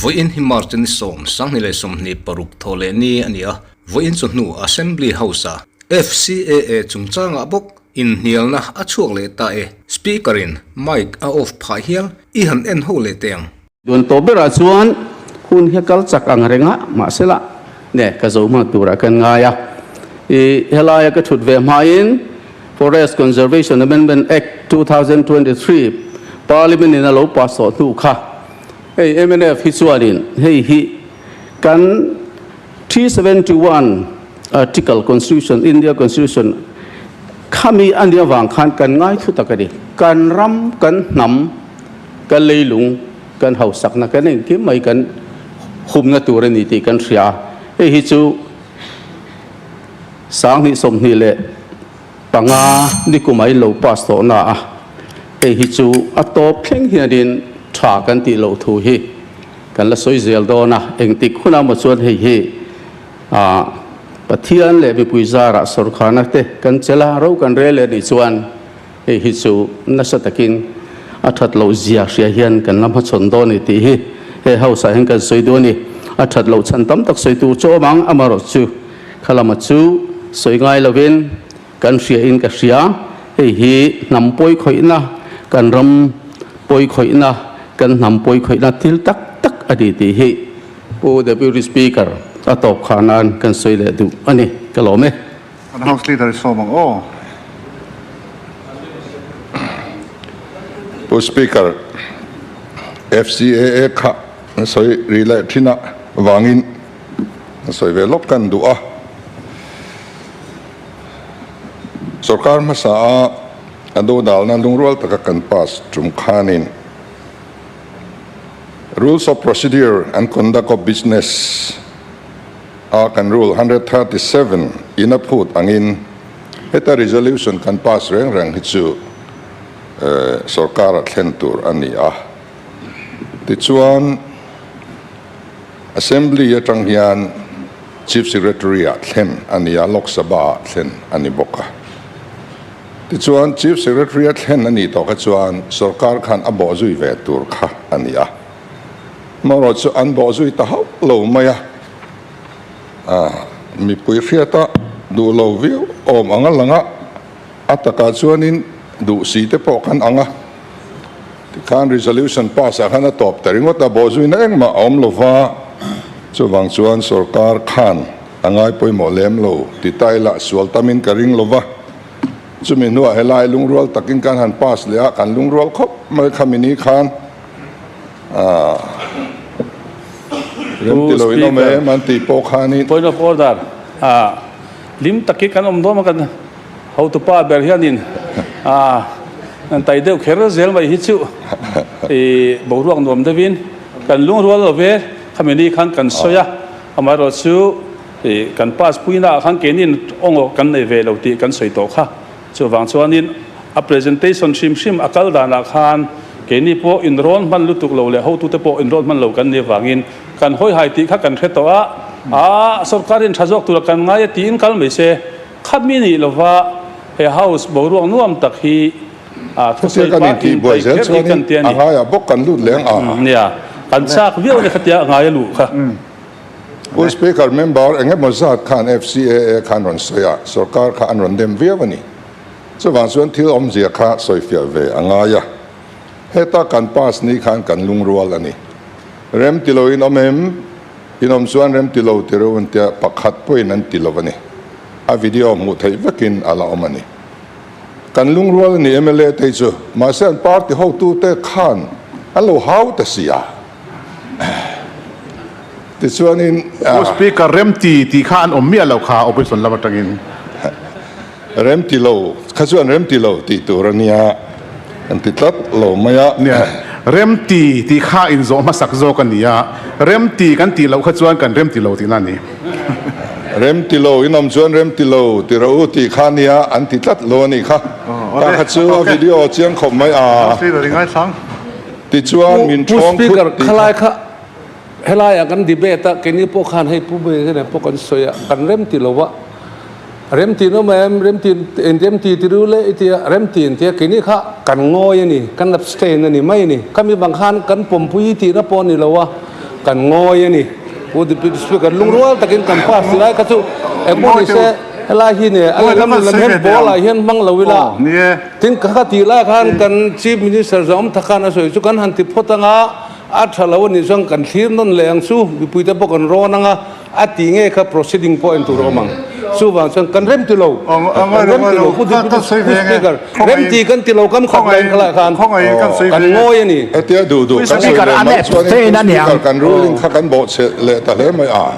Vawiin hi March ni sawm, 2026 thaw leh ni a ni a, vawiin chawhnu Assembly House-a FCAA chungchangah bawk inhnialna a chhuak leh ta e. Speaker-in mic a off phah hial i han en ho leh teh ang. Duan tawh berah chuan hun hi a kal chak ang reng a, mahsela ne ka zo hman turah kan ngai a. I helaia ka thut ve hmain Forest Conservation Amendment Act 2023 Parliament in a lo pass tawh hnu kha hei mnf hi chuanin hei hi kan 371 Article Constitution India Constitution khami a nih avang khan kan ngai thu tak a ni. Kan ram kan hnam Kan leilung, kan hausakna, kan engkim mai kan humna tur a ni tih kan hria a. Hei hi chu 2025 ni kumah in lo pass tawh na a, hei hi chu a tawp thleng hianin tha kan tih loh thu hi kan la sawi zel dawn a. Engtik hunah maw chuan hei hi Pathian leh mipui zarah sawrkharna te kan chelh a, ro kan rel leh nih chuan Hei hi chu nasa takin a that loh zia hria hian kan la hmachhawn dawn a ni tih hi he house ah hian kan sawi duh a ni. A that loh chhan tam tak sawi tur chu awm ang, amaherawhchu kha lama chu sawi ngai lovin kan hria in ka hria. Hei hi hnam pawi khawihna, kan ram pawi khawihna, kan hnam pawi khawihna thil tak tak a ni tih hi Pu Deputy Speaker a tawp khah nan kan sawi leh duh a ni. Ka lawm e. Kan House Leader i sawm ang aw. Pu Speaker, FCAA kha an sawi ri leh thin a vangin an sawi ve lawk kan duh a. Sorkar hmasa a a dodalna lungrual taka kan pass tum khanin Rules of Procedure and Conduct of Business a kan Rule 137 in a phut angin heta resolution kan pass reng reng hi chu sorkar a thlen tur a ni a. Tichuan Assembly atang hian Chief Secretary ah thlen a ni a, Lok Sabha ah thlen a ni bawk a. Tichuan Chief Secretary a thlen a nih tawh kha chuan sorkar khan a bawhzui ve tur kha a ni a. Hmarawh chu an bawhzui ta hauh lo mai a, mipui hriata duh lo viau awm ang a lang a, a takah chuanin duh si te pawh khan ang a, tikhan resolution pass ah khan a tawp ta ringawt a, bawhzuina engmah a awm lo va, chuvang chuan sorkar khan a ngai pawimawh lem lo ti ta ila sual tamin ka ring lo va, chumi hnuah helai lungrual takin kan han pass leh a, kan lungrual khawp mai khami ni khan. Rem ti lo in awm em an tih pawh khanin. Point of order, Lim tak hi kan awm dawn a kan hotupa ber hianin an tai deuh kher zel mai hi chu i boruak nuam deuhin kan lungrual lo ve khami ni khan kan sawi a, amaherawh chu i kan pass puina ah khan keinin awngaw kan nei ve lo tih kan sawi tawh kha. Chuvang chuanin a presentation hrim hrim a kal danah khan keini pawh inrawn hman lutuk lo leh hotute pawh inrawn hman lo kan nih avangin kan hawihai tih kha kan hre tawh a, a sorkarin tha zawk tura kan ngai a tiin kal mai se. Khami nih lova he house boruak nuam tak hi a thusawi Khatia kan pah intihbuai in zel tai kher hi chuanin kan ti a a ni. ngaiah bawk kan lut leng a. Nia, kan chak viau a ni khatia a ngai a luh kha. Pu Speaker, member eng emaw zat khan FCAA khan rawn sawi a, sorkar kha an rawn dem viau a ni. Chuvang chuan thil awmzia kha sawifiah ve a ngai a. Heta kan pass ni khan kan lungrual a ni. Rem ti lo in awm em? In awm chuan rem ti lo ti reuh an tia, pakhat pawhin an ti lo a ni. A video hmuh theih vekin a la awm a ni. Kan lungrual a ni mla te hi chu, mahse an party hotute khan an lo hau ta si a. Tichuanin. Pu Speaker, remti tih kha an awm miah lo kha opposition lam atangin. Remti lo, kha chuan remti lo tih tur a nia, an ti tlat lo mai a. Nia, remti tih kha inzawh hmasak zawk a nia, remti kan tih loh kha chuan kan remti lo tihna a ni. Remti lo, in awm chuan remti lo ti rawh u tih kha nia, an ti tlat lo a nih kha. Ta kha chu a video chiang khawp mai a. Tichuan min Pu thawng phut Speaker, tih khalai kha. kha helaiah kan debate a, keini pawh khan hei Pu Mei hian pawh kan sawi a, kan rem ti lo a. Remti an awm em? Remti in remti ti ru le i tia, remti an tia keini kha kan ngawi a ni, kan abstain a ni mai a ni. Khami vang khan kan pawmpui tihna pawh a ni lo a, kan ngawi a ni. Pu Deputy Speaker, lungrual takin kan pass ti lai kha chu engpawh ni se helai hi nia a lehlam lehlam hian ball ah hian hmang lo ila. Tin ka kha tih lai khan kan Chief Minister zawm tha khan a sawi chu kan han ti phawt anga a tha lo a nih chuan kan thlir nawn leh ang chu mipuite pawh kan rawn anga A tih nge kha proceeding pawh en tur a awm ang. Chuvang chuan kan rem ti lo, kan rem ti lo Pu Deputy Speaker, rem ti kan ti lo kam khat lain khalai khan kan ngawi a ni. Hetia duh duh kan sawi leh mai chuanin Pu Speaker kan ruling kha kan bawhchhe leh ta hle mai a.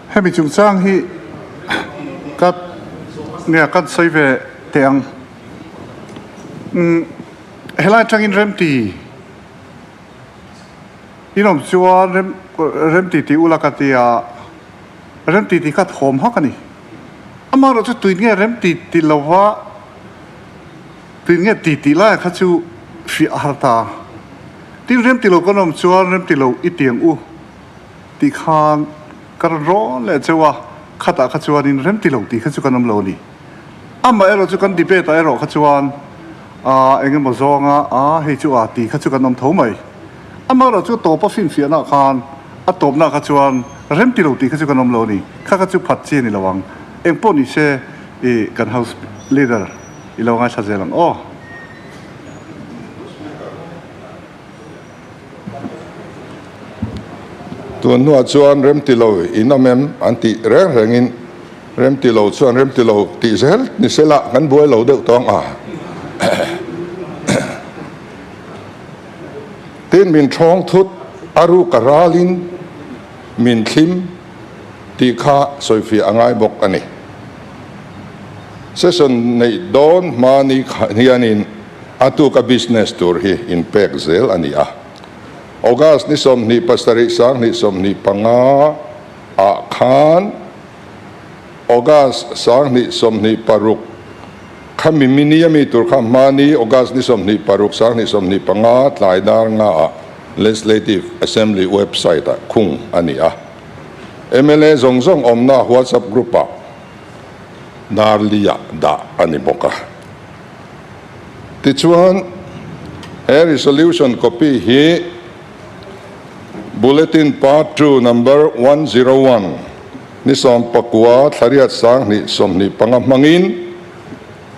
Hemi chungchang hi ka nge kan sawi ve teh ang. Helai atangin rem ti. In awm chuan rem rem ti ti ula ka ti a, rem ti ti kha thawm hak a ni. Amaherawh chu tuin nge rem ti ti lova tuin nge ti tih laia kha chu fiah a har ta. Tin rem ti lo kan awm chuan rem ti lo i tiang u tih khan ka rawn rawn leh cheu a, khatah kha chuanin rem ti lo tih kha chu kan awm lo a ni. Amaherawh chu kan debate ah erawh kha chuan aa eng emaw zawnga aa hei chu aa tih kha chu kan awm tho mai. Amaherawh chu tawpa finfiahna khan a tawpna kha chuan rem ti lo tih kha chu kan awm lo a ni. Kha kha chu phat chi a ni lo ang. Eng pawh ni se i kan House Leader i lo ngaithla zel ang aw. Tun hnuah chuan rem ti lo in awm em an tih reng rengin rem ti lo chuan rem ti lo tih zel ni sela kan buai lo deuh tawng a. Tin min thawng thut a ruk a ralin min thlim tih kha sawifiah a ngai bawk a ni. Session neih dawn hma ni hianin a tuka business tur hi inpek zel a ni a. August ni 27 2025 ah khan August 2026 Khami mini a mi tur kha hmani August ni 26 2025 tlai dar nga ah Legislative Assembly website ah khung a ni a. Mla zawng zawng awmna WhatsApp group ah dar li ah dah a ni bawk a. Tichuan he resolution copy hi Bulletin Part Ii Number 101 ni 19 thlariat 2025 hmangin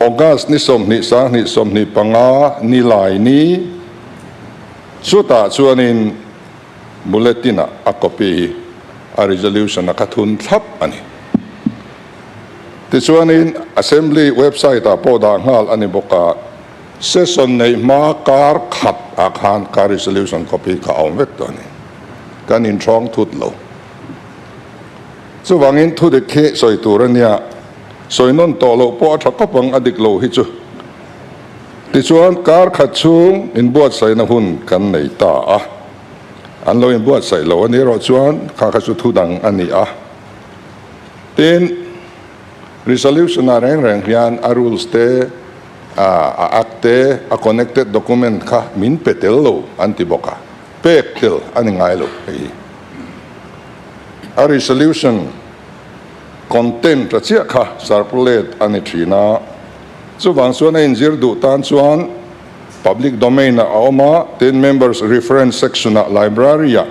August ni 20 2025 ni lai ni chutah chuanin Bulletin ah a copy hi a resolution a kha thun thlap a ni. Tichuanin Assembly website ah pawh dah nghal a ni bawk a. Session neih hma kar khat ah khan ka resolution copy kha a awm vek tawh a ni. Kan inthawng thut lo. Chuvangin thu dik hi sawi tur a nia, sawi nawn tawh loh pawh a tha khawp ang a dik lo hi chu. Tichuan kar khat chhung inbuatsaihna hun kan nei ta a, an lo inbuatsaih lo a ni erawh chuan kha kha chu thu dang a ni a. Tin, resolution ah reng reng hian a rules te, a act te, a connected document kha min pe tel lo an ti bawk a, pek tel a ni ngai lo hei hi. A resolution content a chiah kha circulate a ni thin a, chuvang chuan a inzir duh tan chuan public domain ah a awm a, tin members reference section ah library ah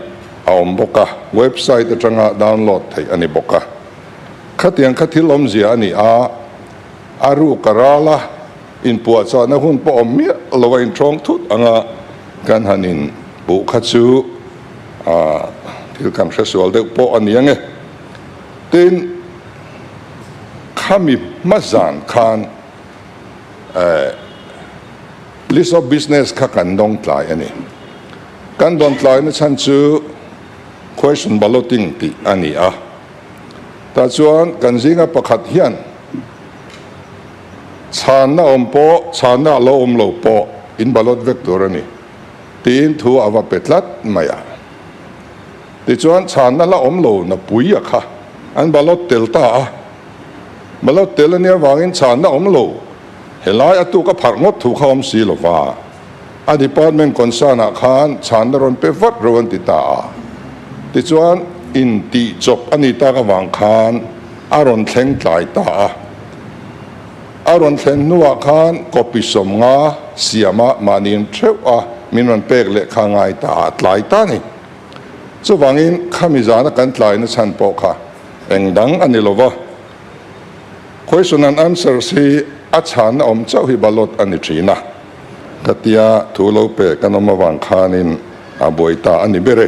a awm bawk a, website atanga download theih a ni bawk a. Khatiang kha thil awmzia a ni a, a ruk a ral a, inpuahchahna hun pawh awm miah lo a inthawng thut anga kan han in puh kha chu thil kan hre sual deuh pawh a ni ang e. Tin, khami hma zan khan list of business kha kan dawng tlai a ni. Kan dawn tlaina chhan chu question balloting tih a ni a. Tah chuan kan zinga pakhat hian chhanna awm pawh, chhanna a lo awm lo pawh in ballot vek tur a ni tiin thu a va pe tlat mai a. Tichuan chhanna la awm lo na pui a kha an ballot tel ta a. Ballot tel a nia vangin chhanna awm lo helai a tuk a pharh ngawt thu kha awm si lo va. A department concern ah khan chhanna rawn pe vat ro an ti ta a. Tichuan in tih chawp a ni tak avang khan. A rawn thleng tlai ta a. A rawn thlen hnuah khan copy 50 siama mahniin theuh a min rawn pek leh kha ngai ta a tlai ta a ni. Chuvangin khami zana kan tlaina chhan pawh kha eng dang a ni lo va. Question and answers hi a chhanna awm chauh hi ballot a ni thin a. Khatia thu lo pe kan awm avang khanin a buai ta a ni ber e.